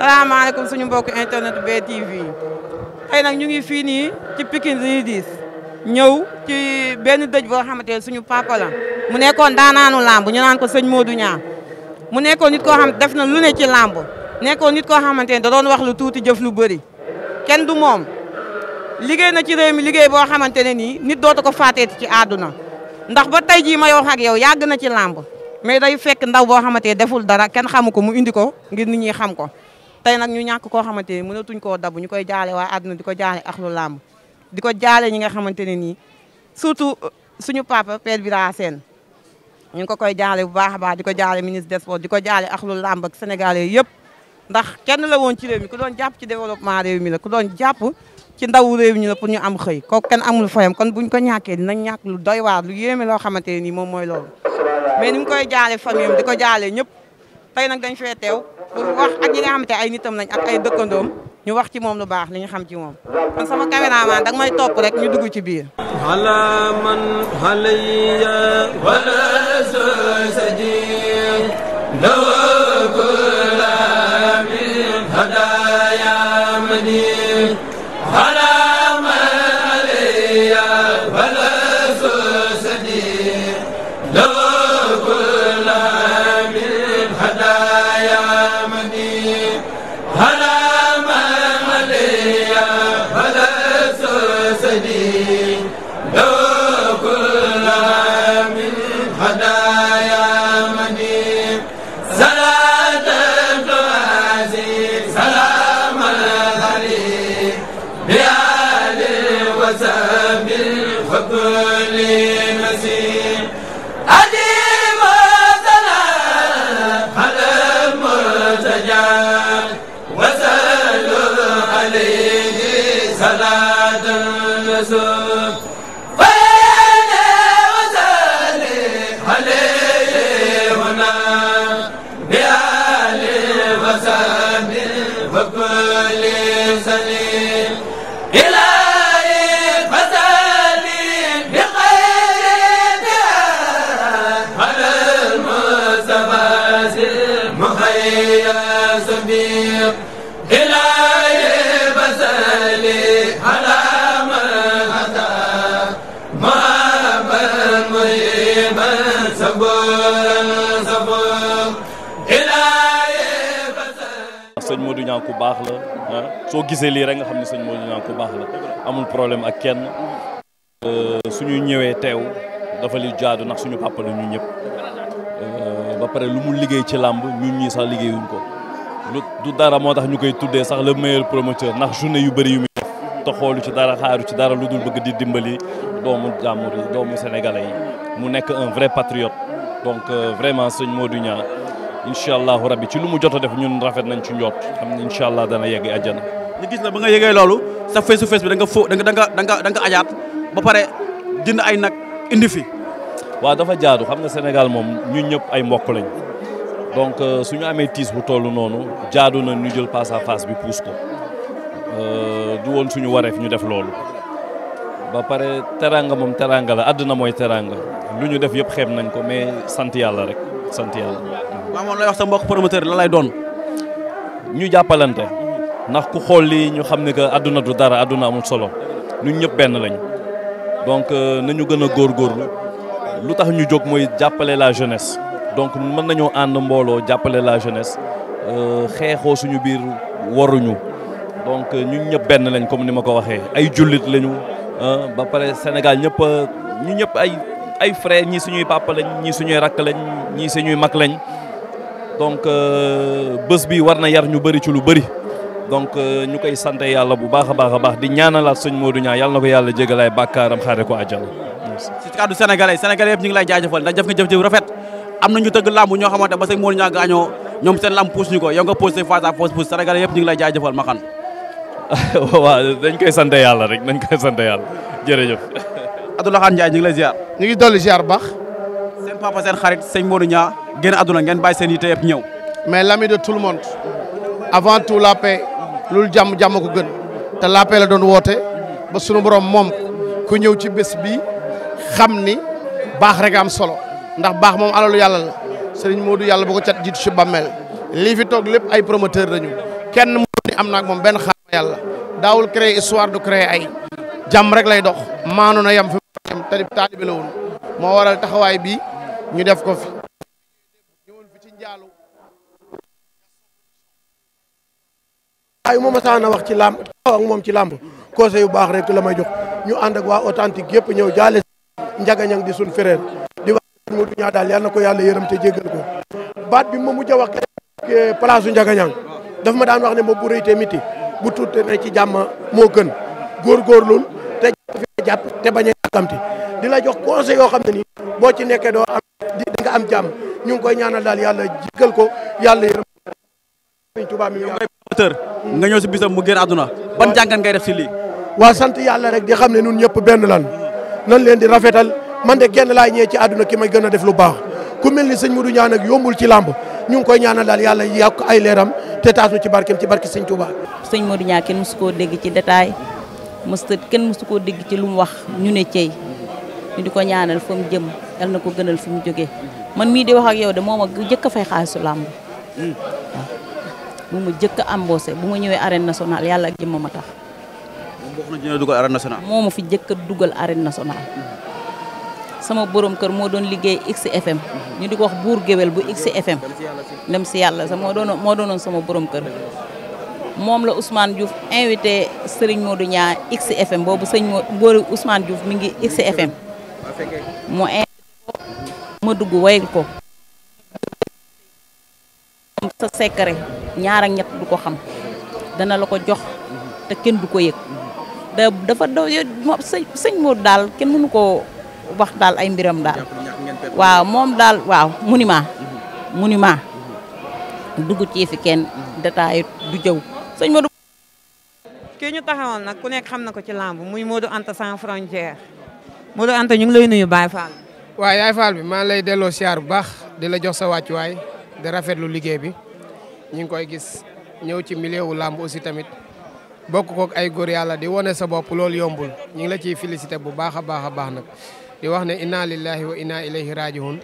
salaamaaleykum suñu mbokk internet BTV tey nag ñu ngi fii nii ci Pikine Rue 10 ñëw ci benn dëj boo xamante ne suñu papa la mu nekkoon daanaanu làmb ñu naan ko sëñ Modou Niang mu nekkoon nit koo xam def na lu ne ci làmb nekkoon nit koo xamante ne da doon wax lu tuuti jëf lu bëri kenn du moom liggéey na ci réew mi liggéey boo xamante ne nii nit dootu ko fàtteeti ci àdduna ndax ba tey jii may wax ak yow yàgg na ci làmb mais day fekk ndaw boo xamante ne deful dara kenn xamu ko mu indi ko ngir nit ñi xam ko tey nag ñu ñàkk koo xamante ne mënatuñ koo dabu ñu koy jaale waa àdduna di ko jaale ak lu làmb di ko jaale ñi nga xamante ne nii surtout suñu papa Père Bira Sène ñu ngi ko koy jaale bu baax a baax di ko jaale ministre des sports di ko jaale ak lu làmb ak sénégalais yëpp ndax kenn la woon ci réew mi ku doon jàpp ci développement réew mi la ku doon jàpp ci ndawu réew mi la pour ñu am xëy kooku kenn amul fayam kon buñ ko ñàkkee dinañ ñàkk lu doy waar lu yéeme loo xamante ne nii moom mooy loolu mais ni mu koy jaale famille di ko jaale ñëpp tey nag dañ fee teew pour wax ak ñi nga xamante ay nitam lañ ak ay dëkkandoom ñu wax ci moom lu baax li ñu xam ci moom kon sama caméraman dag may topp rek ñu dugg ci biir ala man halayya wala sajid lawakula min hadaya madin ala man halayya wala sajid lawakula min hadaya madin ala man halayya wala sajid lawakula min hadaya madin salatan tuazid salaman alayhi bi ali wa sahbihi wa kulli nasib adima salam ala murtaja wa sallu alayhi salatan rasul sëñ Modou Niang ku baax la soo gisee lii rek nga xam ne sëñ Modou Niang ku baax la amul problème ak kenn suñu ñëwee teew dafa li jaadu ndax suñu papa la ñun ñëpp ba pare lu mu liggéey ci làmb ñun ñii sax liggéeyuñ ko lu du dara moo tax ñu koy tuddee sax le meilleur promoteur ndax journée yu bëri yu muy def te xoolu ci dara xaaru ci dara lu dul bëgg di dimbali doomu jàmbur yi doomu sénégalais yi mu nekk un vrai patriote donc vraiment sëñ Modou Niang incha allahu rabbi ci lu mu jot a def ñun rafet nañ ci njot xam ne incha allah dana yegg àjjana. ñu gis la ba nga yëgee loolu sa face to face bi da nga ajaat ba pare jënd ay nag indi fi. waaw dafa jaadu xam nga Sénégal moom ñun ñëpp ay mbokk lañ donc suñu amee tiis bu toll noonu jaadu na ñu jël face à face bi puus ko du woon suñu wareef ñu def loolu ba pare teranga moom teranga la àdduna mooy teranga lu ñu def yëpp xeeb nañ ko mais sant yàlla rek sant yàlla. waaw moom lay wax sa mbokk promoteur la lay doon. ñu jàppalante ndax ku xool lii ñu xam ne que àdduna du dara àdduna amul solo ñun ñëpp benn lañ donc nañu gën a góorgóorlu lu tax ñu jóg mooy jàppale la jeunesse donc mën nañoo ànd mbooloo jàppale la jeunesse xeexoo suñu biir waruñu donc ñun ñëpp benn lañ comme ni ma ko waxee ay jullit lañu ba pare Sénégal ñëpp ñu ñëpp ay frère ñii suñuy papa lañ ñii suñuy rakk lañ ñii suñuy mag lañ donc bés bi war na yar ñu bëri ci lu bëri donc ñu koy sant yàlla bu baax a baax di ñaanalaat sëñ Modou Niang yàlla na ko yàlla jégal ay bàkkaaram xaare ko àjjana. ci kàddu sénégalais yëpp ñu ngi lay jaajëfal ndax jëf nga jëf rafet am na ñu tëgg làmb ñoo xamante ba sëñ Modou Niang gaañoo ñoom seen làmb puus ñu ko yow nga posé face à face sénégalais yëpp ñu ngi lay jaajëfal ma xam. waaw dañ koy sant yàlla rek dañ koy sant yàlla jërëjëf. Abdoulaye Ndiaye ñu ngi lay ziar. ñu ngi dolli ziar baax. seen papa seen xarit sëñ Modou Niang génn àdduna ngeen bàyyi seen yite yëpp ñëw. mais l'ami de tout le monde avant tout la paix loolu jàmm ko gën te la paix la doon woote ba sunu borom moom ku ñëw ci bés bi xam ni baax rek am solo ndax baax moom alalu yàlla la Serigne Modou yàlla bu ko cat jiitu ci bàmmeel lii fi toog lépp ay promoteur lañu kenn mu ni am naak moom benn xaar yàlla daawul créer histoire du créer ay jàmm rek lay dox maanu na yam fi mu yam taalibe la woon moo waral taxawaay bi ñu def ko fi ñëwoon fi ci njaalu ay moom a saana wax ci làmb taxaw ak moom ci làmb conseil yu baax rek la may jox ñu ànd ak waa authentique yëpp ñëw jaale njagañang di sun frère di wax Modou Niang daal yal na ko yàlla yërëm te jéggal ko baat bi ma mujj a wax place u njagañang daf ma daan wax ne ma bu rëy te miti bu tuute ne ci jàmm moo gën góorgóorlul te jàpp te bañ a yàkkamti di la jox conseil yoo xam ne nii boo ci nekkee doo am di nga am jàmm ñu ngi koy ñaanal daal yàlla jéggal ko yàlla yërëm Sëñ Tuubaa mi nga ñëw si bisam mu génn àdduna ban jàngat ngay def si lii waa sant yàlla rek di xam ne ñun ñëpp benn lan nan leen di rafetal man de kenn laay ñëwee ci àdduna ki may gën a def lu baax ku mel ni sëñ Modou Niang nag yombul ci làmb ñu ngi koy ñaanal daal yàlla yàq ay leeram te taas nu ci barkeem ci barke Sëñ Tuubaa. sëñ Modou Niang kenn mësu koo dégg ci détail kenn mësu koo dégg ci lu mu wax ñu ne cey ñu di ko ñaanal fa mu jëm yal na ko gënal fi mu jógee man mii di wax ak yow de moom ak jëkk a fay xaalisu làmb waaw bu ma jëkk a embauché bu ma ñëwee arène nationale yàlla ak jëmm ma tax. moom bokk na ci ñëw dugal arène nationale. moo ma fi jëkk a dugal arène nationale. sama borom kër moo doon liggéey XFM ñu di ko wax buur géwél bu XFM dem si yàlla sa moo doonoon sama borom kër moom la Ousmane Diouf invité Serigne Modou Niang XFM boobu booru Ousmane Diouf mi ngi XFM moo invité ma dugg wayal ko sa secret ñaar ak ñett du ko xam dana la ko jox te kenn du ko yëg dafa sëñ Modou daal kenn mënu ko wax daal ay mbiram daal waaw moom daal waaw monument dugg ci fi kenn détail du jëw sëñ Modou kii ñu taxawoon nag ku nekk xam na ko ci lamb muy Modou Anta sans frontière Modou Anta ñu ngi lay nuyu Baye Fall. waaw Yaay Fall bi maa lay delloo siyaar bu baax di la jox sa wàccuwaay di rafetlu liggéey bi ñu ngi koy gis ñëw ci milieu wu lamb aussi tamit bokk kook ay góor yàlla di wane sa bopp loolu yombul ñu ngi la ciy félicité bu baax a baax nag di wax ne inna lillahi wa inna ilayhi rajiun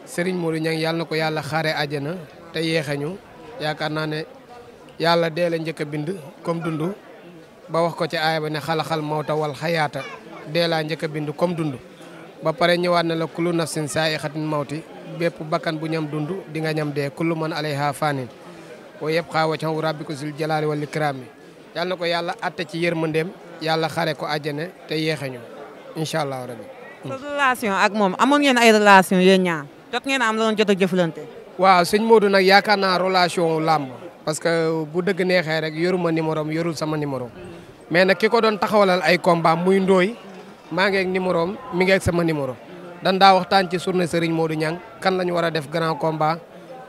Serigne Modou Niang yàlla na ko yàlla xaare àjjana te yeexeñu yaakaar naa ne yàlla dee la njëkk a bind comme dund ba wax ko ci aaya ba ne xalaxal mawta wal xayaata dee laa njëkk a bind comme dund ba pare ñëwaat na la kullu nafsin saa'iqatin mawti bépp bakkan bu ñam dund di nga ñam dee kullu man alayha fanin wa yabqa wajhu rabbika zul jalaali wal ikraam yàlla na ko yàlla atte ci yërmandeem yàlla xare ko àjjana te yeexeñu incha allah rabbi. sa relation ak moom amoon ngeen ay relation yéen ñaar jot ngeen am loon jot a jëflante. waaw sëñ Modou nag yaakaar naa relation làmb parce que bu dëgg neexee rek yoruma numéro am yorul sama numéro mais nag ki ko doon taxawalal ay combat muy ndooy maa ngi ak numéro am mi ngi ak sama numéro dan daa waxtaan ci journée Serigne Modou Niang kan la ñu war a def grand combat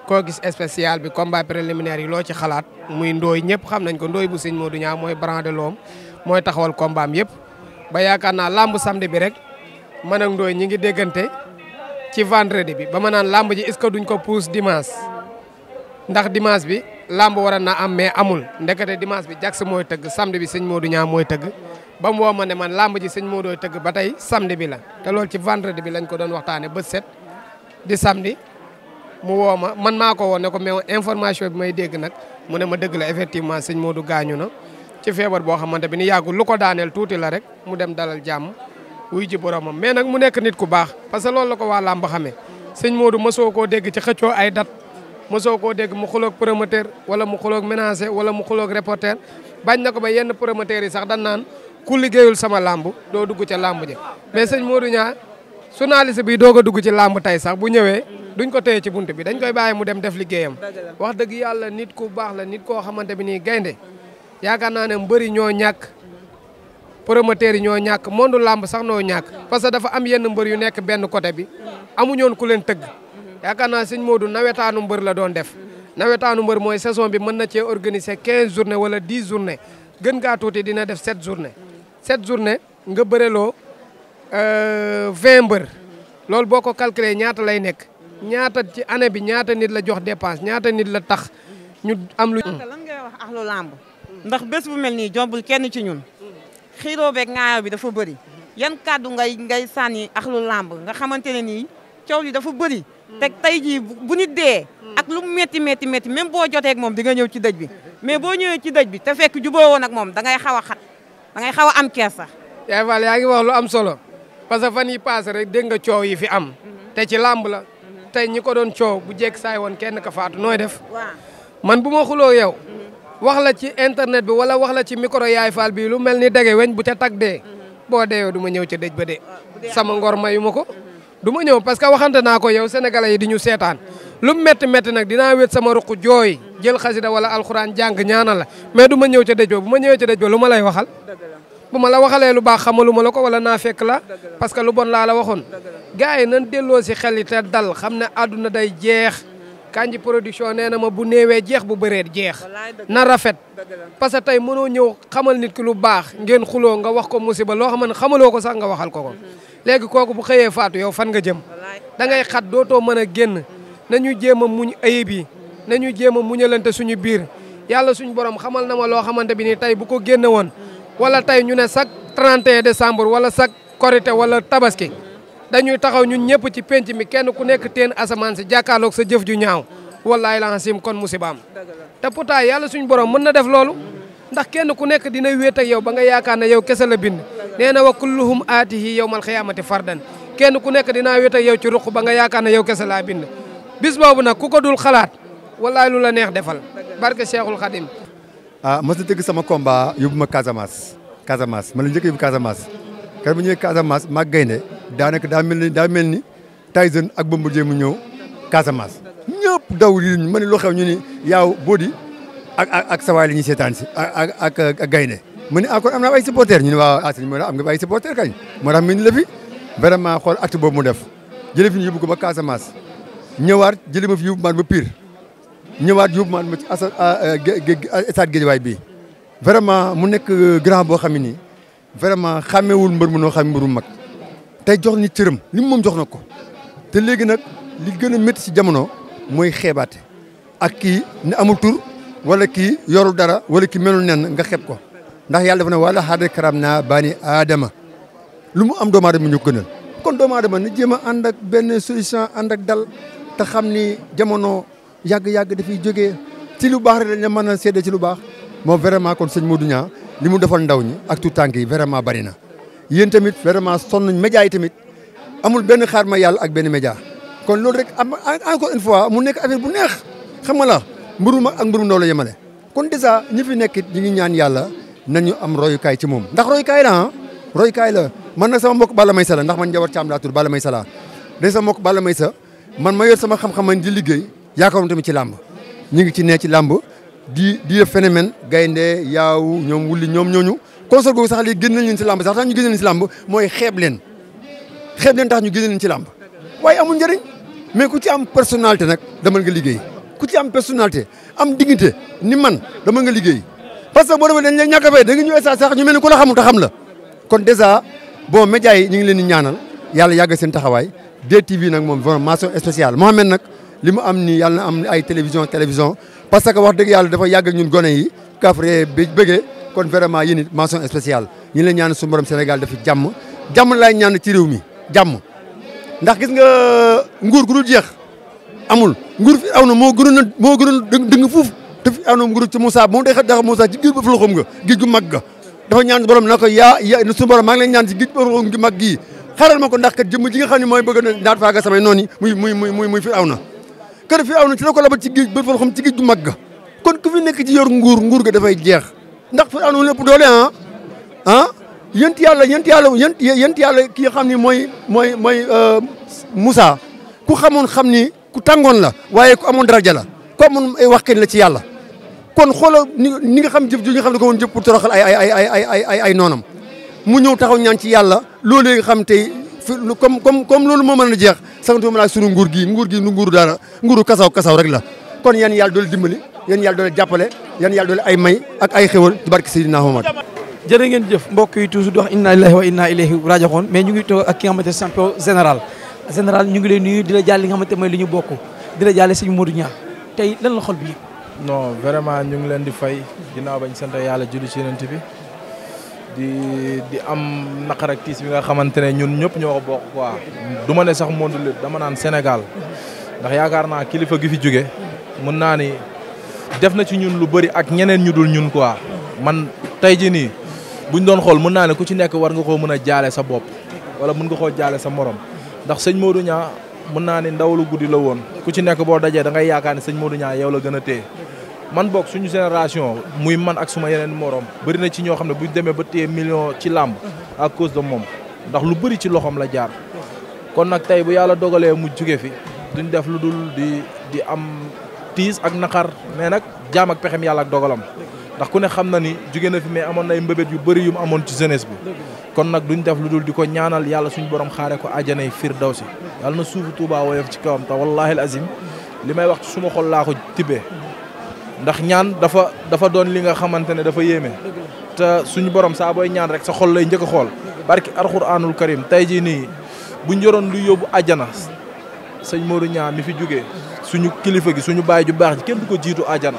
koo gis spécial bi combat préliminaire yi loo ci xalaat muy ndooy ñëpp xam nañ ko ndooy bu sëñ Modou Niang mooy bras de l'homme mooy taxawal combat am yëpp ba yaakaar naa lamb samedi bi rek man ak ndooy ñi ngi déggante ci vendredi bi ba ma naan lamb ji est-ce que duñ ko pousse dimanche ndax dimanche bi lamb war na am mais amul ndekete dimanche bi Jax mooy tëgg samedi bi sëñ Modou Niang mooy tëgg ba mu woo ma ne man lamb ji sëñ Modou tëgg ba tey samedi bi la te loolu ci vendredi bi lañ ko doon waxtaane ba set di samedi mu woo ma man maa ko woo ne ko mais information bi may dégg nag mu ne ma dëgg la effectivement sëñ Modou gaañu na ci feebar boo xamante bi ni yàggul lu ko daaneel tuuti la rek mu dem dalal jàmm wuy ji boromam mais nag mu nekk nit ku baax parce que loolu la ko waa làmb xamee sëñ Modou mosoo koo dégg ci xëccoo ay date mosoo koo dégg mu xuloog promoteur wala mu xuloog ménager wala mu xuloog reporter bañ na ko ba yenn promoteurs yi sax dan naan ku liggéeyul sama làmb doo dugg ca làmb ja mais sëñ Modou Niang journaliste bi doog a dugg ci làmb tey sax bu ñëwee duñ ko téye ci bunt bi dañ koy bàyyi mu dem def liggéeyam wax dëgg yàlla nit ku baax la nit koo xamante bi nii gaynde yaakaar naa ne mbëri ñoo ñàkk promoteurs yi ñoo ñàkk monde làmb sax noo ñàkk parce que dafa am yenn mbër yu nekk benn côté bi amuñoon ku leen tëgg yaakaar naa sëñ Modou nawetaanu mbër la doon def nawetaanu mbër mooy saison bi mën na cee organiser 15 journée wala 10 journée gën ngaa tuuti dina def 7 journée 7 journée nga bëreloo 20 mbër loolu boo ko calculer ñaata lay nekk ñaata ci année bi ñaata nit la jox dépense ñaata nit la tax ñu am lu. lan ngay wax ak lu làmb ndax bés bu mel nii jombul kenn ci ñun xiiroo beeg ŋaayoo bi dafa bëri yan kàddu ngay sànni ak lu làmb nga xamante ne nii coow li dafa bëri. te tey jii bu nit dee. ak lu mu métti même boo jotee ak moom di nga ñëw ci dëj bi mais boo ñëwee ci dëj bi te fekk juboo woon ak moom da ngay xaw a xat da ngay xaw a am kees sax. yaay Fall yaa ngi wax lu am solo parce que fan yi passé rek dégg nga coow yi fi am te ci làmb la tey ñi ko doon coow bu jekk saay woon kenn ka faatu nooy def man bu ma xuloo yow wax la ci internet bi wala wax la ci micro yaay Fall bi lu mel ni dege weñ bu ca tag dee boo deewee du ma ñëw ca dëj ba de sama ngor mayu ma ko du ma ñëw parce que waxante naa ko yow sénégalais yi di ñu seetaan lu métti métti nag dinaa wét sama ruq jooy jël xasida wala alxuraan jàng ñaanal la mais du ma ñëw ca dëj ba bu ma ñëwee ca dëj ba lu ma lay waxal bu ma la waxalee lu baax xamalu ma la ko wala naa fekk la parce que lu bon laa la waxoon gars yi nan delloo si xel yi te dal xam ne àdduna day jeex Kandji Production nee na ma bu néewee jeex bu bëree jeex na rafet parce que tey mënoo ñëw xamal nit ki lu baax ngeen xuloo nga wax ko musiba loo xam ne xamaloo ko sax nga waxal ko ko léegi kooku bu xëyee faatu yow fan nga jëm da ngay xat dootoo mën a génn nañu jéem a muñ ayib yi nañu jéem a muñalante suñu biir yàlla suñu borom xamal na ma loo xamante bi ni tey bu ko génne woon wala tey ñu ne chaque 31 décembre wala chaque korité wala tabaski dañuy taxaw ñun ñëpp ci penc mi kenn ku nekk teen asamaan si jàkkaarloog sa jëf ju ñaaw wallaahi la sim kon musibaam te pourtant yàlla suñu borom mën na def loolu ndax kenn ku nekk dina wéet ak yow ba nga yaakaar ne yow kese la bind nee na wa kulluhum aatihi yawmal xiyaamati fardan kenn ku nekk dinaa wéet ak yow ci ruq ba nga yaakaar ne yow kese laa bind bis boobu nag ku ko dul xalaat wallaahi lu la neex defal barke Cheikhul Khadim. mos na tëgg sama combat yóbbu ma Casamance ma la njëkk yóbbu Casamance kër bu ñëwee Casamance maag gaynde daanaka daa mel ni Tyson ak Bombardier mu ñëw Casamance ñëpp daw yi ma ne lu xew ñu ni yaaw Bodi ak sawaay la ñuy seetaan si ak gaynde mu ne encore am na ay supporters ñu ne waaw am nga ay supporters kañ moo tax mi ni la fi vraiment xool acte boobu mu def jële fi ñu yóbbu ko ba Casamance ñëwaat jële ma fi yóbbu maan ba Pire ñëwaat yóbbu maan ma ci stade Guédiawaye bii vraiment mu nekk grand boo xam ne nii vraiment xàmmeewul mbër mu noo xam mbëru mag tey jox ni cëram li moom jox na ko te léegi nag li gën a métti ci jamono mooy xeebaate ak kii ne amul tur wala kii yorul dara wala kii melul nen nga xeeb ko ndax yàlla dafa ne wala xaada karam naa bani aadama lu mu am doomu aadama ñu gënal kon doomu aadama na jéem a ànd ak benn solution ànd ak dal te xam ni jamono yàgg-yàgg dafay jógee ci lu baax rek lañ la mën a seede ci lu baax moom vraiment kon sëñ Modou Niang li mu defal ndaw ñi ak tout tànk yi vraiment bari na yéen tamit vraiment sonn nañ média yi tamit amul benn xaar ma yàlla ak benn média kon loolu rek am encore une fois mu nekk affaire bu neex xam nga la mburu mag ak mburu ndaw la yemale kon dèjà ñi fi nekkit ñi ngi ñaan yàlla nañu am royukaay ci moom ndax royukaay la ah royukaay la man nag sama mbokk Balla Maysa la ndax man Njawar Caam laa tudd Balla Maysa laa day sama mbokk Balla Maysa man ma yor sama xam-xam man di liggéey yaakaaroon tamit ci làmb ñu ngi ci ne ci làmb di def phénomène gaynde yaaw ñoom wulli ñoom ñooñu consort googu sax léegi génn nañ leen ci làmb sax tax ñu génn leen ci làmb mooy xeeb leen tax ñu génn leen ci làmb waaye amul njëriñ mais ku ci am personnalité nag demal nga liggéey ku ci am personnalité am dignité ni man demal nga liggéey parce que boo demee dañ lay ñàkk a fay da nga ñëwee sax ñu mel ni ku la xamul te xam la kon dèjà bon médias yi ñu ngi leen di ñaanal yàlla yàgg seen taxawaay DTV nag moom vraiment mention spéciale Mohamed nag li mu am nii yàlla na am ay télévision parce que wax dëgg yàlla dafa yàgg ñun gone yi kafre bi bëggee kon vraiment yéen it mention spéciale ñu leen ñaan suñu borom Sénégal dafa jàmm laay ñaan ci réew mi jàmm ndax gis nga nguur gu dul jeex amul nguur fi aw na moo gënoon dëng fuuf te fi aw na nguur ci Moussa moom day daxa Moussa ci géej ba fa loxoom nga géej gu mag ga dafa ñaan borom na ko suñu borom maa ngi leen ñaan ci géej ba loxoom gi mag gii xaral ma ko ndax kat jëmm ji nga xam ne mooy bëgg na naat faaga samay noonu yi muy fi aw na kër fi aw na ci la ko labal ci géej ba fa loxoom ci géej gu mag ga kon ku fi nekk ci yor nguur ga dafay jeex ndax fi aw na lépp doole yent yàlla ki nga xam ni mooy Moussa ku xamoon xam ni ku tàngoon la waaye ku amoon daraja la ku amoon ay waxkat la ci yàlla kon xoolal ni nga xam jëf ji nga xam ne ko woon jëf pour toroxal ay noonam mu ñëw taxaw ñaan ci yàlla loolu nga xam tey comme loolu moo mën a jeex santuma laa sunu nguur gi nu nguuru dara nguuru kasaw rek la kon yan yàlla doole dimbali yan yàlla doole jàppale yan yàlla doole ay may ak ay xéwal ci barke Seydina Muhammad jërë ngeen jëf mbokk yi toujours di wax inna lillahi wa inna ilayhi raji'un mais ñu ngi toog ak ki nga xamante champion général ñu ngi lay nuyu di la jàll li nga xamante mooy li ñu bokk di la jàlle sëñ Modou Niang tey lan la xol bi yëg non vraiment ñu ngi leen di fay ginnaaw bañ sant yàlla julli ci yonent bi di am naqar ak tiis bi nga xamante ne ñun ñëpp ñoo ko bokk quoi du ma ne sax monde lépp dama naan Sénégal ndax yaakaar naa kilifa gi fi jóge mën naa ni def na ci ñun lu bëri ak ñeneen ñu dul ñun quoi man tey jii nii buñ doon xool mën naa ne ku ci nekk war nga koo mën a jaale sa bopp wala mën nga koo jaale sa morom ndax sëñ Modou Niang mën naa ni ndaw lu guddi la woon ku ci nekk boo dajee da ngay yaakaar ne sëñ Modou Niang yow la gën a téye man bokk suñu génération muy man ak suma yeneen morom bëri na ci ñoo xam ne buñ demee ba téye million ci làmb à cause de moom ndax lu bëri ci loxoom la jaar kon nag tey bu yàlla dogalee mu jóge fi duñ def lu dul di am tiis ak naqar mais nag jaam ak pexem yàlla ak dogalam ndax ku ne xam na ni jóge na fi mais amoon na ay mbébét yu bëri yu mu amoon ci jeunesse bi kon nag duñ def lu dul di ko ñaanal yàlla suñu borom xaare ko àjjanay firdawsi yàlla na suufu Tuubaa woyof ci kawam te wallahi al azim li may wax ci suma xol laa ko tibbee ndax ñaan dafa doon li nga xamante ne dafa yéeme te suñu borom saa booy ñaan rek sa xol lay njëkk a xool barki alxuraanul karim tey jii nii buñ yoroon lu yóbbu àjjana sëñ Modou Niang mi fi jógee suñu kilifa gi suñu baay ju baax ji kenn du ko jiitu àjjana